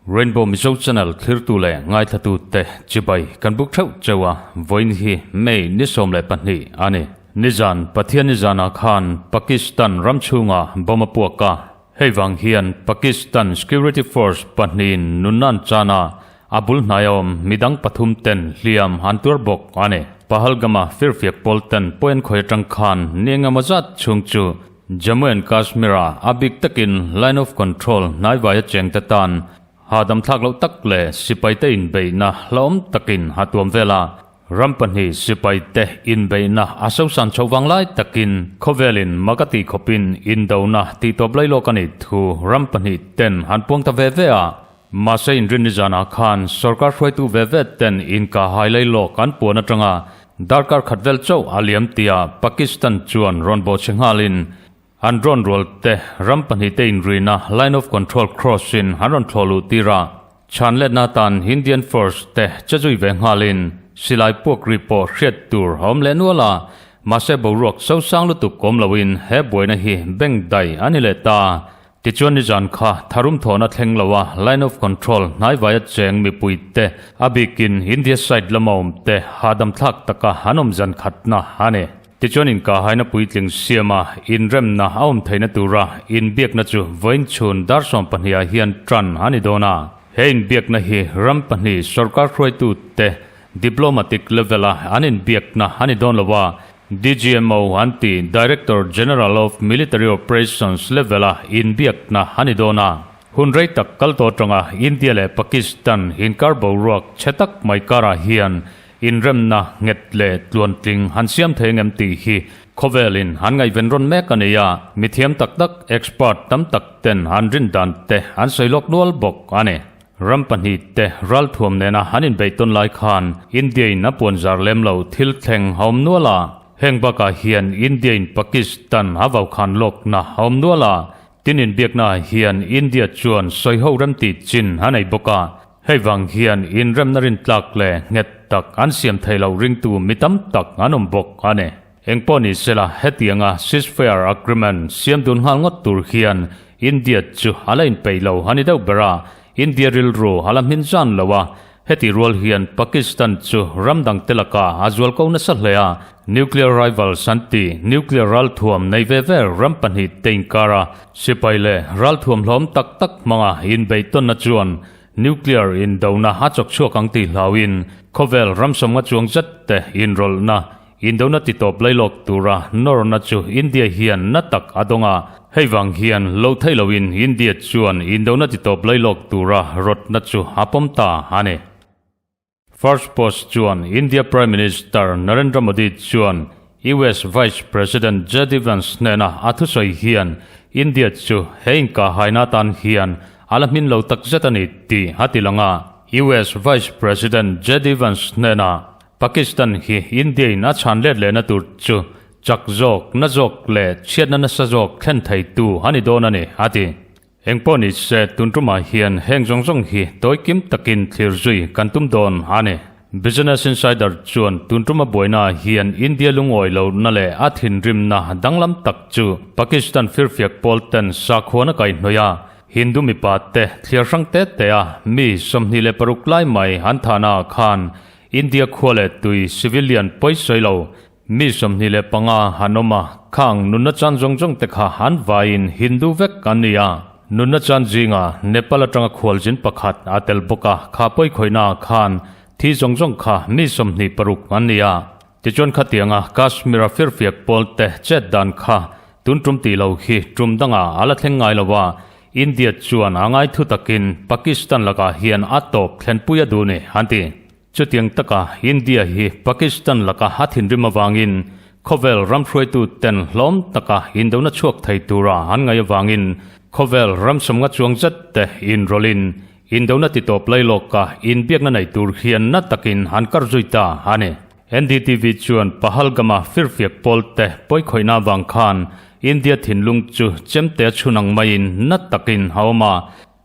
Rainbow Mizo Channel thlirtu leh ngaithlatute chibai kan buk theuh cheu a, vawiin hi May ni 12 a ni. Nizan Pathian nizanah khan Pakistan ram chhungah bomb a puak a, hei vang hian Pakistan Security Force pahnihin nunna an chan a, a bul hnaia awm midang pathum ten hliam an tuar bawk a ni. Pahalgam-a firfiak pawl ten pawi an khawi atang khan ni engemaw zat chhung chu Jammu and Kashmir-a a bik takin Line of Control hnaivaia chengte tan hahdam thlak loh tak leh sipaite inbeihna hlauhawm takin a tuam vel a. Ram pahnih sipaite inbeihna a sosan chhoh vang lai takin khawvelin mak a tih khawpin indona tihtawp lai lawk a nih thu ram pahnih ten an puang ta ve ve a. Mahse inrinni zanah khan sorkar hruaitu ve ve ten inkahhai lai lawk an puan atanga Darkar khat vel chauh a liam tia Pakistan chuan rawn bawhchhe nghalin an drone rual te ram pahnih te inrina line of control cross in an rawn thlawh luh tir a, chhan letna atan Indian force te che zui ve nghalin silai puak ri pawh hriat tur a awm leh nual a, mahse boruak sosang lutuk awm loin he buaina hi beng dai a ni leh ta. Tichuan nizan kha tharum thawhna thleng lo a line of control hnaivaia cheng mipui te a bikin India side lama awm te hahdam thlak taka an awm zan khatna a ni. Tichuan inkahhaina puitling siama inremna a awm theihna tura inbiakna chu vawiin chhun dar 12 ah hian tan a ni dawn a. He inbiakna hi ram pahnih sorkar hruaitu te diplomatic level a an inbiakna a ni dawn lo a, DGMO an ti Director General of Military Operations level-a inbiakna a ni dawn a. Hun rei tak kal tawh atanga India leh Pakistan inkar boruak chhe tak mai karah hian inremna nghet leh tluantling han siam thei angem tih hi khawvelin an ngaihven rawn mek a ni a. Mithiam tak tak, expert, tam tak ten an rin dan te an sawi lawk nual bawk a ni. Ram pahnih te ralthuam nena an inbeih tawn lai khan India in a puan zar lem lo thil thleng a awm nual a. Heng bakah hian India in Pakistan a vaukhan lawkna a awm nual a. Tin inbiakna ah hian India chuan sawiho remtih chin a nei bawk a. Hei vang hian inremna rintlak leh nghet tak an siam thei loh ringtu mi tam tak an awm bawk a ni. Engpawh ni sela hetianga ceasefire agreement siam dun nghal ngawt tur hian India chu a la inpeih lo a ni deuh ber a, India rilru a la hmin zan lo a, heti rual hian Pakistan chu ram dangte lakah a zual ko nasa hle a, nuclear rivals an ti, nuclear ralthuam nei ve ve ram pahnih te inkara sipai leh ralthuam hlawm tak tak hmanga inbeihtawnna chuan nuclear indona a chawk chhuak ang tih hlauhin khawvel ram sawmnga chuang zet te inrawlhna Indona ti tawp lailawk tura nawrna chu India hian na tak a dawng a, hei vang hian lo thei loin India chuan indona ti tawp lailawk tura rawtna chu a pawm ta a ni. First Post chuan India Prime Minister Narendra Modi chuan US Vice President JD Vance hnena a thusawi hian India chu he inkahhaina atan hian a la hmin lo takzet a ni tih a ti lang a. US Vice President JD Vance hnena Pakistan hi India in a chhan let lehna tur chu chak zawk, na zawk leh chhiatna nasa zawk thlen thei tu a ni dawn a ni, a ti. Engpawh ni se tun tumah hian heng zawng zawng hi tawi kim takin thlir zui kan tum dawn a ni. Business Insider chuan tun tuma buaina hian India lungawi lohna leh a thinrimna danglam tak chu Pakistan firfiak pawl ten sakhuana kaihhnawih a, Hindu mipa te thliar hrang te te a mi 26 lai mai an thahna ah khan India khua leh tui civilian pawi sawi lo mi 25 han awm a, khang nunna chan zawng zawng te kha an vaiin Hindu vek an ni a. Nunna chan zinga Nepal atanga khualzin pakhat a tel bawk a, kha pawi khawihna ah khan thi zawng zawng kha mi 26 an ni a. Tichuan khatianga Kashmir-a firfiak pawl te chet dan kha tun tum tih lo hi tum dangah a la thleng ngai lo a, India chuan a ngai thu takin Pakistan lakah hian a tawp thlenpui a duh ni an ti. Chutiang taka India hi Pakistan laka a thinrim avangin khawvel ram hruaitu ten hlawm taka indona chhuak thei tura an ngaih avangin khawvel ram sawmnga chuang zet te inrawlhin Indona ti tawp lai lawka inbiakna nei tur hian na takin an kar zui ta a ni. NDTV chuan Pahalgam-a firfiak pawl te pawikhawihna avang khan India thinlung chu chemte a chhun ang maiin na takin a awm a,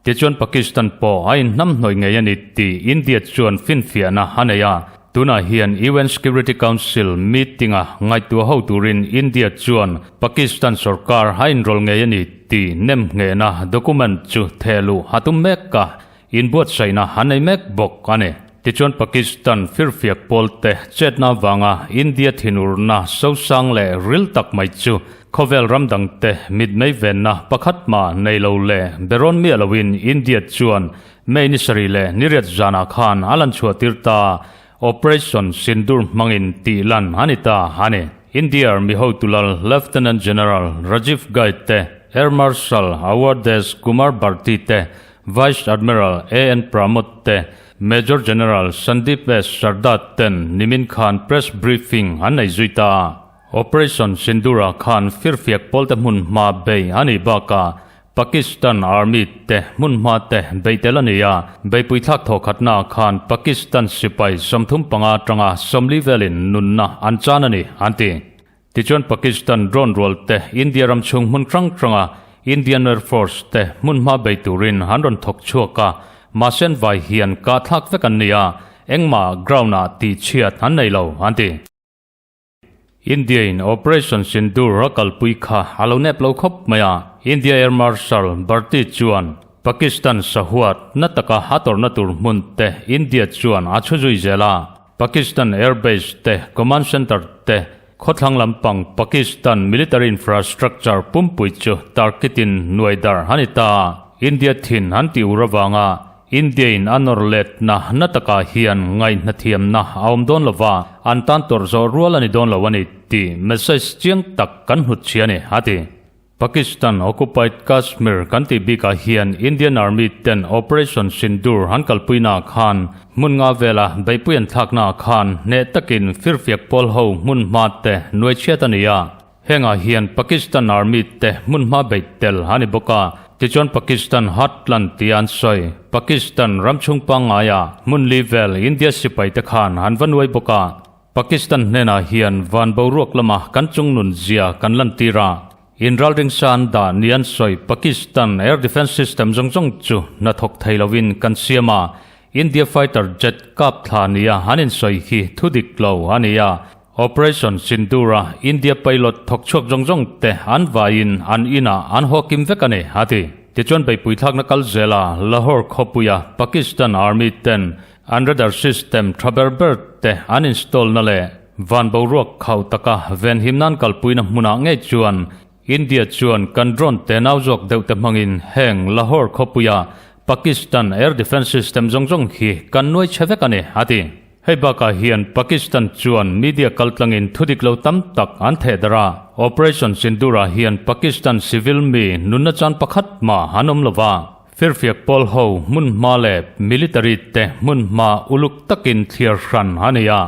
tichuan Pakistan pawh a inhnamhnawih ngei a ni tih India chuan finfiahna a nei a. Tunah hian UN Security Council meeting-a ngaihtuah ho turin India chuan Pakistan sorkar a inrawlh ngei a ni tih nemnghehna document chu thehluh a tum mek a, inbuatsaihna a nei mek bawk a ni. Tichuan Pakistan firfiak pawlte chetna avanga India thinurna sosang leh ril tak mai chu khawvel ram dangte mitmei venna pakhat mah nei lo leh berawn miah loin India chuan May ni sarih leh ni riat zanah khan a lan chhuah tir ta, Operation Sindoor hmangin tih lan a ni ta a ni. India Army hotu lal Lieutenant General Rajiv Ghai te, Air Marshal Awadhesh Kumar Bharti te, Vice Admiral AN Pramod te, Major General Sandeep S Sharda ten nimin khan press briefing an nei zui ta. Operation Sindoor-ah khan firfiak pawlte hmun hma bei a nih bakah Pakistan Army te hmunhma te beih tel a ni a, beihpui thlak thawh khatna khan Pakistan sipai 35 atanga 40 velin nunna an chan a ni, an ti. Tichuan Pakistan drone rual te India ram chhung hmun hrang hranga Indian Air Force te hmunhma bei turin an rawn thawk chhuak a, mahse an vai hian kah thlak vek an ni a, engmah ground ah tihchhiat an nei lo, an ti. India-in Operation Sindoor a kalpui kha a lo nep lo khawp mai a, India Air Marshal Bharti chuan Pakistan sahuat na taka a tawrhna tur hmun te India chuan a chhu zui zel a, Pakistan Air Base te, Command Centre te, khawthlang lampang Pakistan military infrastructure pumpui chu target-in nuai dar a ni ta. India thin an tih ur avanga India-in a nawr letna na takah hian ngaihnathiamna a awm dawn lo va, an tan tawrh zawh rual a ni dawn lo a ni tih message chiang tak kan hnut chhia a ni, a ti. Pakistan occupied Kashmir kan tih bikah hian Indian Army ten Operation Sindoor an kalpuinaah khan hmun nga vela beihpui an thlaknaah khan hneh takin firfiak pawl ho hmun hma te nuai chhiat a ni a. Hengah hian Pakistan Army te hmunhma beih tel a ni bawk a, tichuan Pakistan Heartland tia an sawi, Pakistan ram chhung pangngaia hmun li vel India sipai te khan an va nuai bawk a. Pakistan hnenah hian van boruak lama kan chungnun zia kan lantir a, inralring sa an dah ni an sawi Pakistan Air Defence System zawng zawng chu hnathawk thei lovin kan siam a, India fighter jet kap thla nia an insawi hi thudik lo a ni a, Operation Sindoor-a India pilot thawk chhuak zawng zawng te an vaiin an inah an haw kim vek a ni, a ti. Tichuan beihpui thlakna kal zela Lahore khawpuia Pakistan Army ten an radar system tha ber ber te an install na leh van boruak khauh taka venhim nan kalpuina hmunah ngei chuan India chuan kan drone te nau zawk deuh te hmangin heng Lahore khawpuia Pakistan air defence system zawng zawng hi kan nuai chhe vek a ni, a ti. Hei bakah hian Pakistan chuan media kaltlangin thudik lo tam tak an theh darh a, Operation Sindoor-ah hian Pakistan civil mi nunna chan pakhat mah an awm lo va, firfiak pawl ho hmun hma leh military te hmun hma uluk takin thliar hran a ni a.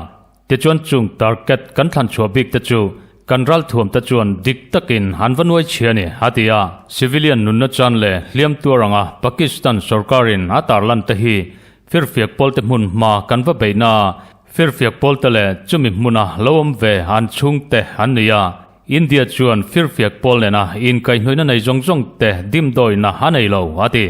Tichuan chung target kan thlan chhuah bik te chu kan ralthuam te chuan dik takin an va nuai chhia a ni, a ti a. Civilian nunna chan leh hliam tuar anga Pakistan sorkarin a tarlan te hi Firfiak pawlte hmun hma kan va beihna a, firfiak pawlte leh chumi hmuna lo awm ve an chhungte an ni a. India chuan firfiak pawl nena inkaihhnawihna nei zawng zawng te dimdawihna a nei lo, a ti.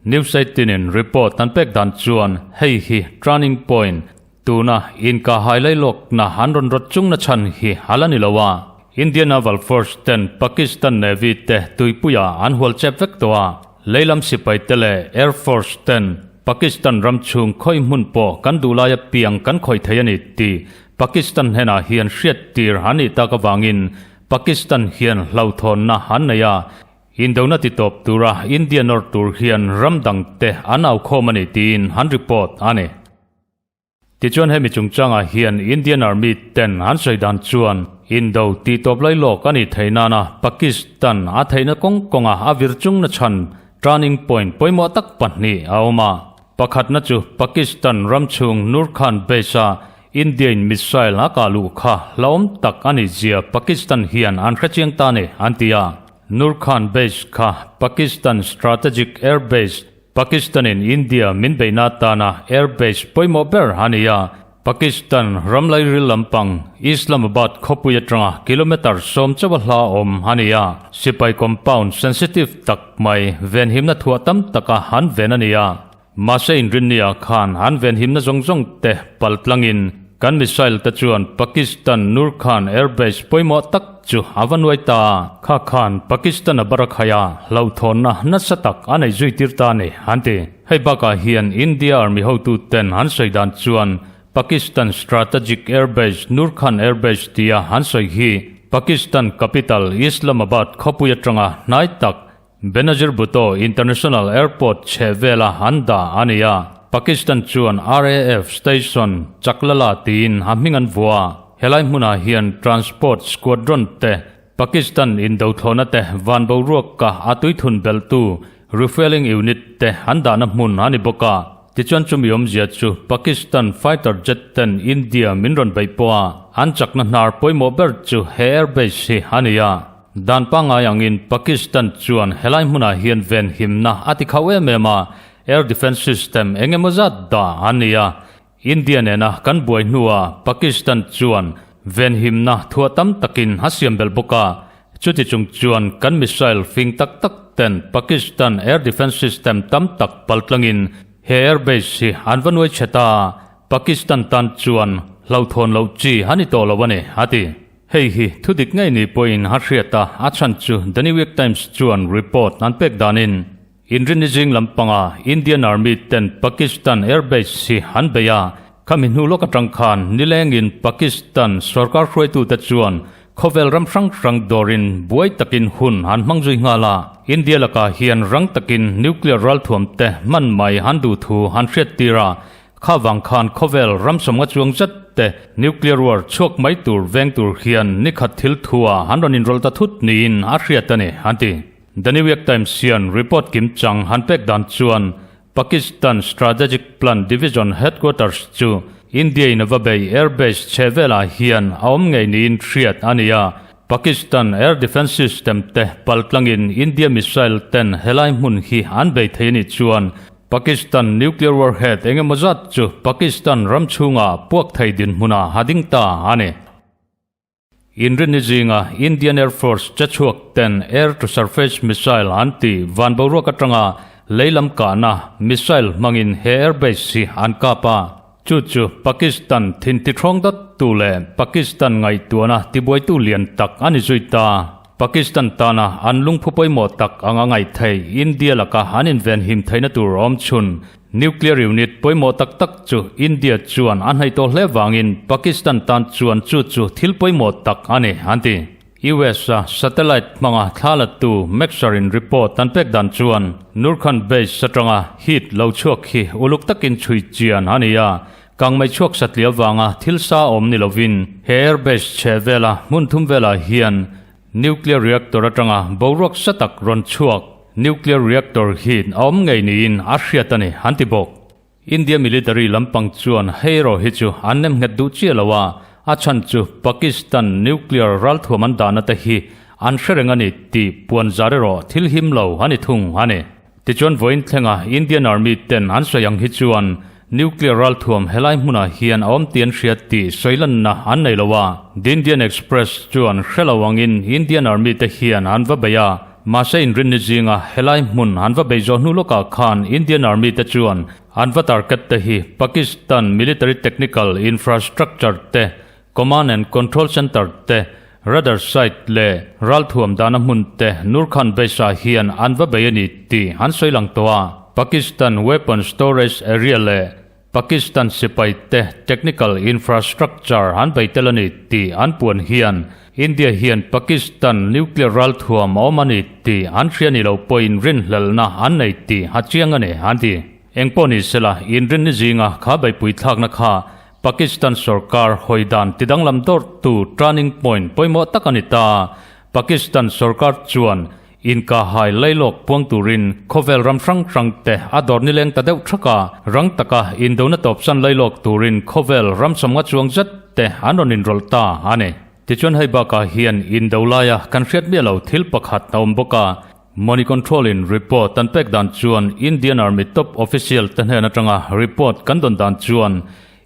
News 18 in report an pek dan chuan hei hi turning point, tuna inkahhai lailawkna an rawn rawt chungna chhan hi a la ni lo a. India Naval Force ten Pakistan Navy te tuipuia an hual chep vek tawh a, leilam sipai te leh Air Force ten Pakistan ram chhung khawi hmun pawh kan duh lai apiang kan khawih thei a ni tih Pakistan hnenah hian hriat tir an nih tak avangin Pakistan hian hlauhthawnna an nei a, indona ti tawp tura India nawr tur hian ram dangte an aukhawm a ni tiin an report a ni. Tichuan hemi chungchangah hian Indian Army ten an sawi dan chuan Indo tih tawp lai lawk a nih theih nana Pakistan a theihna kawng kawnga a vir chungna chhan turning point pawimawh tak pahnih a awm a. Pakhatna chu Pakistan ram chhung Nur Khan base-a India-in missile a kah luh kha hlauhawm tak a nih zia Pakistan hian an hrechiang ta a ni an ti a. Nur Khan base kha Pakistan strategic air base Pakistan-in India min beihna atana air base pawimawh ber a ni a, Pakistan ram lairil lampang Islamabad khawpui atanga kilometre 10 chauha hla awm a ni a, sipai compound sensitive tak mai venhimna thuah tam taka an ven a ni a. Mahse inrinnia khan an venhimna zawng zawng te pal tlangin. Kan missile te chuan Pakistan Nur Khan Air Base pawimawh tak chu a va nuai ta. Kha khan Pakistan a barakhaih a, hlauhthawnna nasa tak a nei zui tir ta a ni, an ti. Hei bakah hian India Army hotuten an sawi dan chuan Pakistan Strategic Air Base Nur Khan Air Base tia an sawi hi Pakistan capital Islamabad khawpui atanga hnai tak Benazir Bhutto International Airport chheh vela an dah a ni a. Pakistan chuan RAF Station Chaklala tiin a hming an vuah a. Helai hmunah hian Transport Squadron te Pakistan indothlawhna te van boruaka a tuithun belhtu Refuelling Unit te an dahna hmun a ni bawk a. Tichuan chumi awmzia chu Pakistan fighter jet ten India min rawn beih pawh a, an chakna hnar pawimawh ber chu he airbase hi a ni a. Dan pangngai angin Pakistan chuan helai hmunah hian venhimna a ti khauh em em a, air defence system eng emaw zat dah an ni a. India nena kan buai hnuah Pakistan chuan venhimna thuah tam takin a siam belh bawk a, chuti chung chuan kan missile fing tak tak ten Pakistan air defence system tam tak paltlangin he airbase hi an va nuai chhe ta, Pakistan tan chuan hlauhthawn loh chi a ni tawh lo a ni, a ti. Hei hi thu dik ngei ni pawhin a hriat a, a chhan chu The New York Times chuan report an pek danin Inrinni zing lampanga Indian Army ten Pakistan airbase hi an bei a, khami hnu lawk atang khan nilengin Pakistan sorkar hruaitute chuan khawvel ram hrang hrang dawrin buai takin hun an hmang zui nghal a. India lakah hian rang takin nuclear ralthuam te hman mai an duh thu an hriattir a, kha vang khan khawvel ram sawmnga chuang zet te nuclear war chhuak mai tur veng tur hian nikhat thil thua an rawn inrawlh ta thut niin a hriat a ni, an ti. The New York Times hian report kim chang han pek dan chuan Pakistan Strategic Plan Division Headquarters chu India in a va bei air base chhe velah hian a awm ngei niin hriat a ni a. Pakistan air defence system te paltlangin India missile ten helai hmun hi an bei thei a nih chuan Pakistan nuclear warhead engemaw zat chu Pakistan ram chhungah puak thei dinhmunah a ding ta a ni. Inrinni zinga Indian Air Force che chhuak ten Air to Surface Missile an tih van boruak atanga lei lam kahna missile hmangin he airbase hi an kap a. Chu chu Pakistan thin tithawng dawt tu leh Pakistan ngaihtuahna tibuaitu lian tak a ni zui ta. Pakistan tana an lungphu pawimawh tak anga ngaih theih India laka an invenhim theihna tur awm chhun Nuclear unit pawimawh tak tak chu India chuan a hnaih tawh hle vangin Pakistan tan chuan chu chu thil pawimawh tak a ni, an ti. US-a satellite hmanga thla lattu Maxar-in report an pek dan chuan Nur Khan base atanga heat lo chhuak hi uluk takin chhui chian a ni a, kangmei chhuak satliah vanga thil sa awm ni lovin he airbase chheh vela hmun thum velah hian Nuclear reactor atanga boruak sa tak rawn chhuak nuclear reactor hi a awm ngei niin a hriat a ni, an ti bawk. India military lampang chuan hei erawh hi chu an nem nghet duh chiah lo a, a chhan chu Pakistan nuclear ralthuam an dahna te hi an hre reng a ni tih puan zar erawh thil him lo a ni thung a ni. Tichuan vawiin thlenga Indian Army ten an sawi ang hi chuan nuclear ralthuam helai hmunah hian a awm tih an hria tih sawi lanna an nei lo a. The Indian Express chuan hre lo angin Indian Army te hian an va bei a, mahse inrinni zinga helai hmun an va bei zawh hnu lawkah khan Indian Army te chuan an va target te hi Pakistan Military Technical Infrastructure te Command and Control Centre te, Radar site leh ralthuam dahna hmun te Nur Khan base-ah hian an va bei a ni tih an sawi lang tawh a. Pakistan Weapon Storage Area leh Pakistan sipai te technical infrastructure an bei tel a ni tih an puan hian India hian Pakistan nuclear ralthuam a awm a ni tih an hria ni lo pawhin rinhlelhna an nei tih a chiang a ni, an ti. Engpawh ni sela, inrinni zinga kha beihpui thlakna kha Pakistan sorkar hawi dan tidanglam dawrhtu turning point pawimawh tak a ni ta. Pakistan sorkar chuan inkahhai lailawk puang turin khawvel ram hrang hrang te a dawr nileng ta deuh thak a, rang taka indona tawpsan lailawk turin khawvel ram sawmnga chuang zet te an rawn inrawlh ta a ni. Tichuan hei bakah hian indo laia kan hriat miah lo thil pakhat a awm bawk a, Money Control in report an pek dan chuan Indian Army top official te hnen atanga report kan dawn dan chuan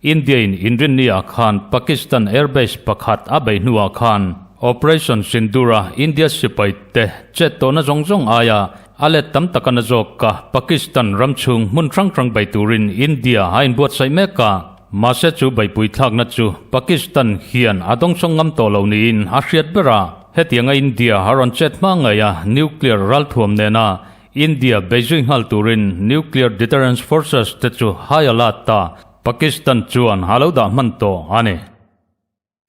India in inrinni ah khan Pakistan airbase pakhat a bei hnuah khan Operation Sindoor a India sipai te chet tawhna zawng zawng aia a let tam taka na zawk ka Pakistan ram chhung hmun hrang hrang bei turin India a inbuatsaih mek a. Mahse chu beihpui thlakna chu Pakistan hian a dawngsawng ngam tawh lo niin a hriat ber a. Hetianga India a rawn chet hma ngei a, nuclear ralthuam nena India beizui nghal turin Nuclear Deterrence Forces te chu high alert a Pakistan chuan a lo dah hman tawh a ni.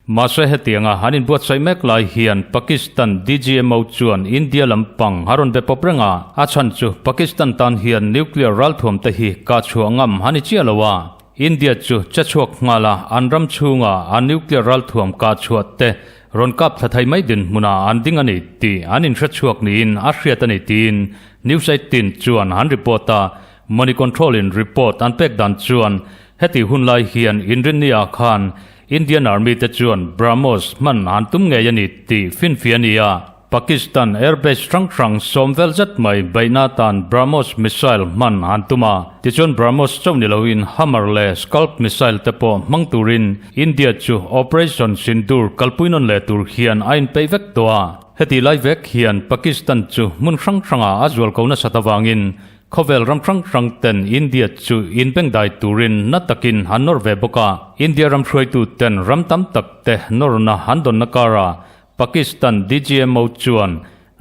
Mahse hetianga an inbuatsaih mek lai hian Pakistan DGMO chuan India lampang a rawn be pawp reng a, a chhan chu Pakistan tan hian nuclear ralthuam te hi kah chhuah ngam a ni chiah lo a, India chu che chhuak nghal a, an ram chhunga an nuclear ralthuam kah chhuah te rawn kap thla thei mai dinhmunah an ding a ni tih an inhre chhuak niin a hriat a ni tiin News 18 chuan an report a, Money Control in report an pek dan chuan heti hunlai hian Inrinni-ah khan Indian Army te chuan BrahMos hman an tum ngei a ni tih finfiah a ni a, Pakistan airbase hrang hrang sawm vel zet mai beihna atan BrahMos missile hman an tum a, tichuan BrahMos chauh ni loin Hammer leh Scalp missile te pawh hmang turin India chu Operation Sindoor kalpui nawn leh tur hian a inpeih vek tawh a. Heti lai vek hian Pakistan chu hmun hrang hrangah a zualko nasat avangin Khawvel ram hrang hrang ten India chu inbengdai turin na takin an nawr ve bawk a. India ram hruaitu ten ram tam tak te nawrna an dawnna karah Pakistan DGMO chuan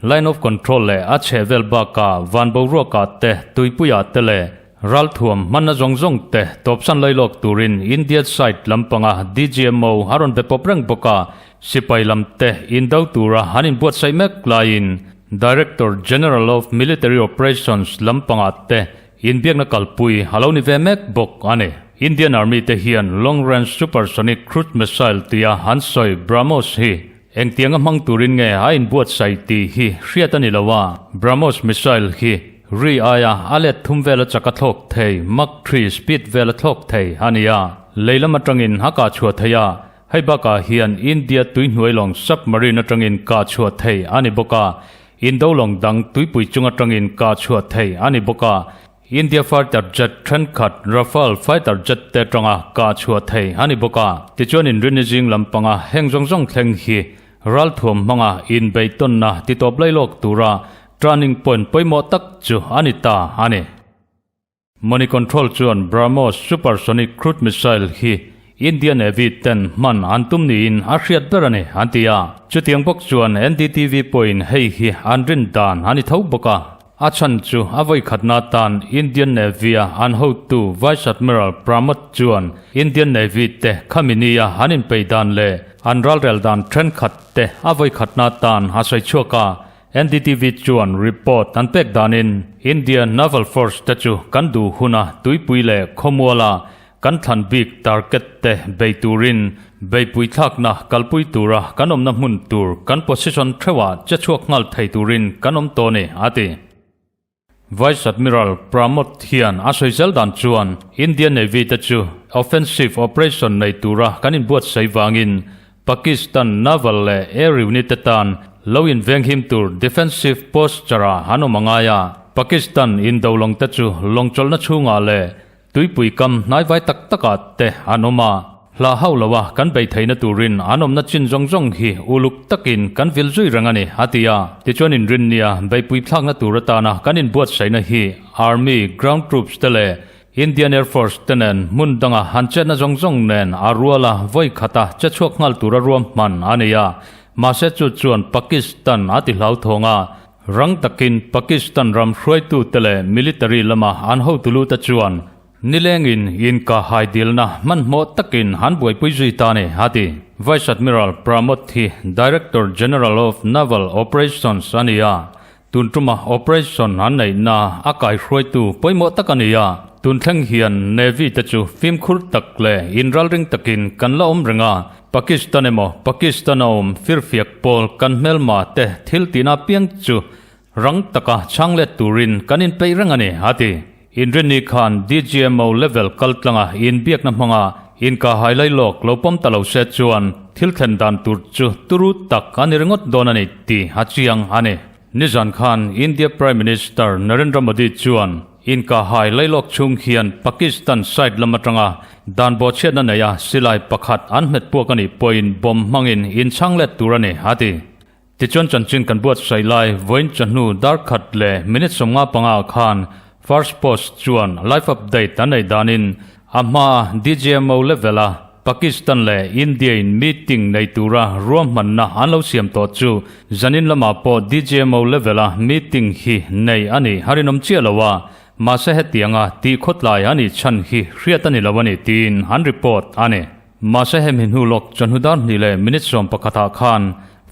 Line of Control leh a chhehvel bakah van boruakah te, tuipuiah te leh ralthuam hmanna zawng zawng te tawpsan lailawk turin India side lampanga DGMO a rawn be pawp reng bawk a. Sipai lam te indo tura an inbuatsaih mek laiin Director General of Military Operations lampangah te inbiakna kalpui a lo ni ve mek bawk a ni. Indian Army te hian Long Range Supersonic Cruise Missile tia an sawi BrahMos hi engtianga hmang turin nge a inbuatsaih tih hi hriat a ni lo a, BrahMos missile hi ri aia a let thum vela chak a thlawk thei, Mach 3 speed vela thlawk thei a ni a, lei lam atangin a kah chhuah thei a, Hei bakah hian India tuihnuai lawng submarine atangin kah chhuah thei a ni bawk a, Indo lawng dang tuipui chung atangin kah chhuah thei a ni bawk a, India fighter jet thenkhat Rafale fighter jet te atanga kah chhuah thei a ni bawk a. Tichuan inrinni zing lampanga heng zawng zawng thleng hi ralthuam hmanga inbeihtawnna titawp lailawk tura turning point pawimawh tak chu a ni ta a ni. Money Control chuan BrahMos supersonic cruise missile hi India Navy ten hman an tum niin a hriat ber a ni, an ti a. Chutiang bawk chuan NDTV pawhin hei hi an rin dan a ni tho bawk a. A chhan chu a vawikhatna atan Indian Navy-a an hotu Vice Admiral Pramod chuan Indian Navy te khami nia an inpeih dan leh an ralrel dan thenkhat te a vawikhatna atan a sawi chhuak a. NDTV chuan report an pek danin India Naval Force te chu kan duh huna tuipui leh khawmuala kan thlan bik target te bei turin beipui thlakna kalpui tura kan awmna hmun tur kan position theuhah che chhuak nghal thei turin kan awm tawh a ni, a ti. Vice Admiral Pramod hian a sawi zel dan chuan India Navy te chu offensive operation nei tura kan inbuatsaih vangin Pakistan Naval leh Air Unit te tan lo invenghim tur defensive posture-ah an awm a ngai a. Pakistan indo lawng te chu lawng chawlhna chhungah leh Tuipui kam hnaivai tak takah te an awm a, hla hauh loa kan beih theihna turin an awmna chin zawng zawng hi uluk takin kan vil zui reng a ni, a ti a. Tichuan inrinnia beihpui thlakna tur atana kan inbuatsaihna hi Army, Ground Troops te leh Indian Air Force te nen hmun danga han chetna zawng zawng nen a ruala vawi khata che chhuak nghal tura ruahman a ni a. Mahse chu chuan Pakistan a ti hlauthawng a, Rang takin Pakistan ram hruaitute leh military lama an hotulute chuan nilengin inkahhai dilna hmanhmawh takin an buaipui zui ta a ni, a ti. Vice Admiral Pramod hi Director General of Naval Operations a ni a, tun tuma operation an neihna a kaihruaitu pawimawh tak a ni a. Tun thleng hian Navy te chu fimkhur tak leh inralring takin kan la awm reng a, Pakistan emaw Pakistan a awm firfiak pawl kan hmelma te thil tihna piang chu rang taka chhang let turin kan inpeih reng a ni, a ti. Inrinni khan DGMO level kaltlanga inbiakna hmanga inkahhai lailawk lo pawm ta lo se chuan thil thlen dan tur chu turu tak a ni ringawt dawn a ni tih a chiang a ni. Nizan khan India Prime Minister Narendra Modi chuan inkahhai lailawk chhung hian Pakistan side lam atanga dan bawhchhiatna neia silai pakhat an hmet puak a nih pawhin bomb hmangin inchhang let tur a ni, a ti. Tichuan chanchin kan buatsaih lai vawiin chawhnu dar khat leh minute 55 ah khan First Post chuan live update an nei danin. A hmaa DGMO level-a Pakistan leh India-in meeting nei tura ruahmanna an lo siam tawh chu zanin lamah pawh DGMO level-a meeting hi nei a nih a rinawm chiah lo a, mahse hetianga tih khawtlai a nih chhan hi hriat a ni lo a ni tiin an report a ni. Mahse hemi hnu lawk chawhnu dar hnih leh minute 11 ah khan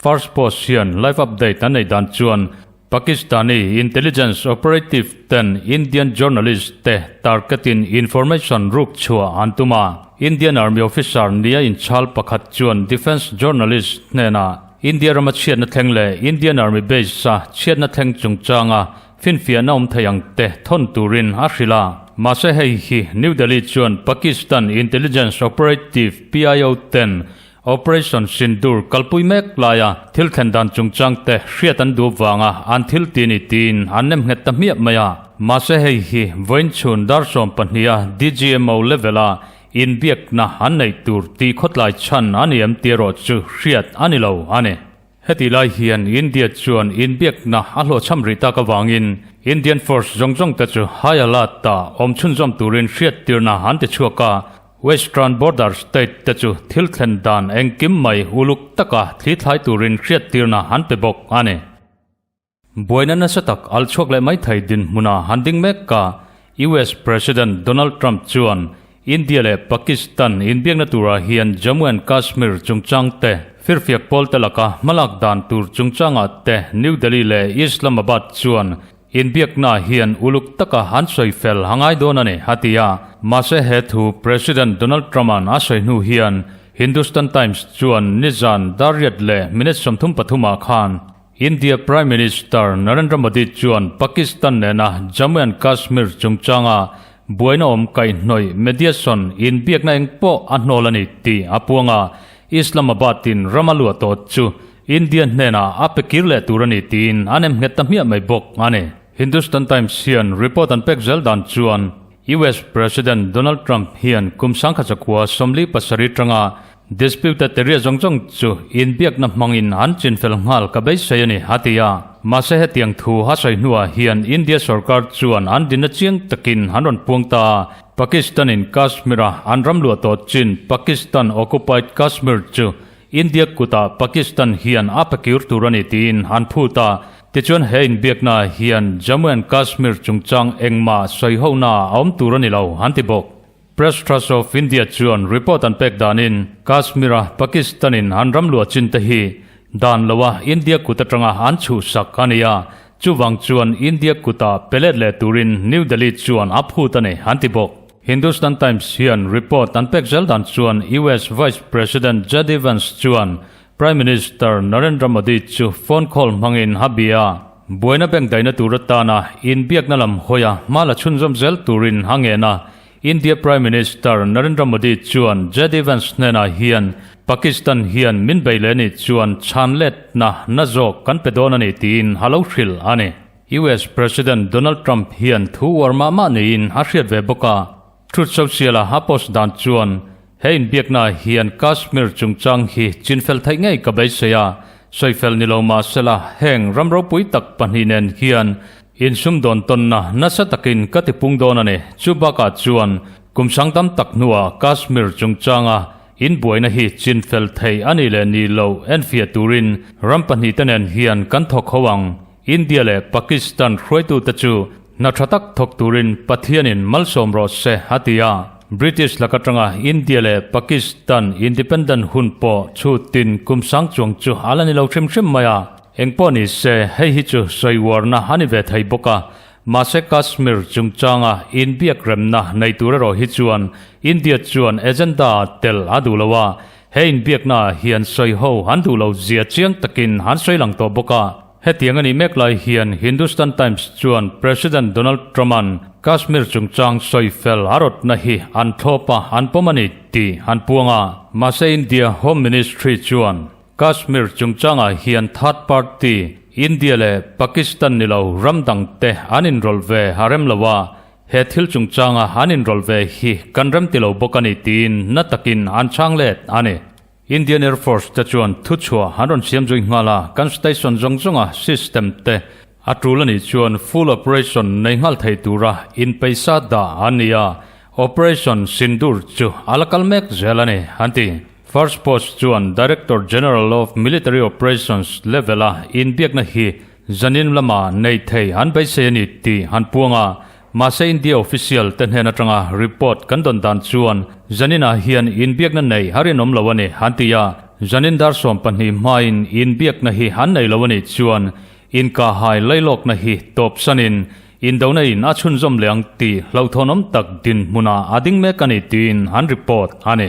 First Post hian live update an neih dan chuan Pakistani intelligence operative ten Indian journalist te target-in information ruk chhuah an tum a. Indian Army officer nia inchhal pakhat chuan defence journalist hnenah India rama chhiatna thleng leh Indian Army base-a chhiatna thleng chungchanga finfiahna awm thei ang te thawn turin a hrilh a. Mahse hei hi New Delhi chuan Pakistan intelligence operative PIO ten Operation Sindoor kalpui mek laia thil thlen dan chungchang te hriat an duh vanga an thil ti ni tiin an nem nghet ta hmiah mai a. Mahse hei hi vawiin chhun dar 12 a DGMO level-a inbiakna an neih tur tih khawtlai chhan a ni em tih erawh chu hriat a ni lo a ni. Heti lai hian India chuan inbiakna a hlawhchham rih tak avangin Indian force zawng zawng te chu high alert ah awm chhunzawm turin hriattirna an ti chhuak a, Western border state te chu thil thlen dan engkim mai uluk taka thli thlai turin hriattirna an pe bawk a ni. Buaina nasa tak al chhuak leh mai thei dinhmuna han ding mek a, US President Donald Trump chuan India leh Pakistan inbiakna turah hian Jammu and Kashmir chungchang te, firfiak pawl te laka hmalak dan tur chungchangah te New Delhi leh Islamabad chuan Inbiakna hian uluk taka an sawi fel a ngai dawn a ni, a ti a. Mahse he thu President Donald Trump-a'n a sawi hnu hian Hindustan Times chuan nizan dar riat leh minute 33 ah khan India Prime Minister Narendra Modi chuan Pakistan nena Jammu and Kashmir chungchanga buaina awm kaihhnawih mediation inbiakna eng pawh a hnawl a ni tih a puang a, Islamabad-in ram a luah tawh chu India hnenah a pe kir leh tur a ni tiin an em nghet ta hmiah mai bawk a ni. Hindustan Times hian report an pek zel dan chuan US President Donald Trump hian kum 1947 tanga disputed area zawng zawng chu inbiakna hmangin an chinfel nghal ka beisei a ni a ti a. Mahse hetiang thu a sawi hnuah hian India sorkar chuan an dinna chiang takin an rawn puang ta a, Pakistan-in Kashmir-a an ram luah tawh chin Pakistan occupied Kashmir chu India kutah Pakistan hian a pe kir tur a ni tiin an phut a, tichuan he inbiakna hian Jammu and Kashmir chungchang engmah sawihona a awm tur a ni lo an ti bawk. Press Trust of India chuan report an pek danin Kashmir-a Pakistan-in an ram luah chin te hi dan loa India kut atanga an chhuhsak a ni a, chuvang chuan India kutah pe let leh turin New Delhi chuan a phut a ni an ti bawk. Hindustan Times hian report an pek zel dan chuan US Vice President JD Vance chuan Prime Minister Narendra Modi chu phone call hmangin a bia a, buaina bank daihna tur atana inbiakna lam hawia hma la chhunzawm zel turin a ngen a. India Prime Minister Narendra Modi chuan JD Vance hnenah hian Pakistan hian min bei leh nih chuan chhan letna na zawk kan pe dawn a ni tiin a lo hrilh a ni. US President Donald Trump hian thu uar mah mah niin a hriat ve bawk a, Truth Social-a a post dan chuan, He inbiakna hian Kashmir chungchang hi chinfel theih ngei ka beisei a, sawifel ni lo mah sela heng ram ropui tak pahnih nen hian insumdawn tawnna nasa takin ka tipung dawn a ni. Chu bakah chuan kum sang tam tak hnuah Kashmir chungchanga inbuaina hi chinfel theih a nih leh nih loh enfiah turin ram pahnihte nen hian kan thawk ho ang. India leh Pakistan hruaitute chu hna tha tak thawk turin Pathianin malsawm rawh se a ti a. British lak atanga India leh Pakistan independent hun pawh chhutin kum sang chuang chu a la ni lo hrim hrim mai a. Engpawh ni se hei hi chu sawi uarna a ni ve thei bawk a. Mahse Kashmir chungchanga inbiak remna nei tur erawh hi chuan India chuan agenda tel a duh lo a. He inbiakna hian sawi ho an duh lo zia chiang takin an sawi lang tawh bawk a. Hetiang a nih mek lai hian Hindustan Times chuan President Donald Trump-a'n Kashmir chungchang sawi fel a rawtna hi an thlawp a, an pawm a ni tih an puang a. Mahse India Home Ministry chuan Kashmir chungchangah hian third party, India leh Pakistan ni lo ram dangte an inrawlh ve a rem lo a, he thil chungchanga an inrawlh ve hi kan rem ti lo bawk a ni tiin na takin an chhang let a ni. Indian Air Force te chuan thuchhuah an rawn siam zui nghal a, kan station zawng zawnga system te a tul a nih chuan full operation nei nghal thei tura inpeisa dah an ni a. Operation Sindoor chu a la kal mek zel a ni, an ti. First Post chuan Director General of Military Operations level-a inbiakna hi zanin lama nei thei an beisei a ni tih an puang a, mahse India official te hnen atanga report kan dawn dan chuan zaninah hian inbiakna nei a rinawm lo a ni, an ti a. Zanin dar 12 hmain inbiakna hi an nei lo a nih chuan inkahhai lailawkna hi tawpsanin Indona in a chhunzawm leh ang tih hlauhthawnawm tak dinhmunah a ding mek a ni tiin an report a ni.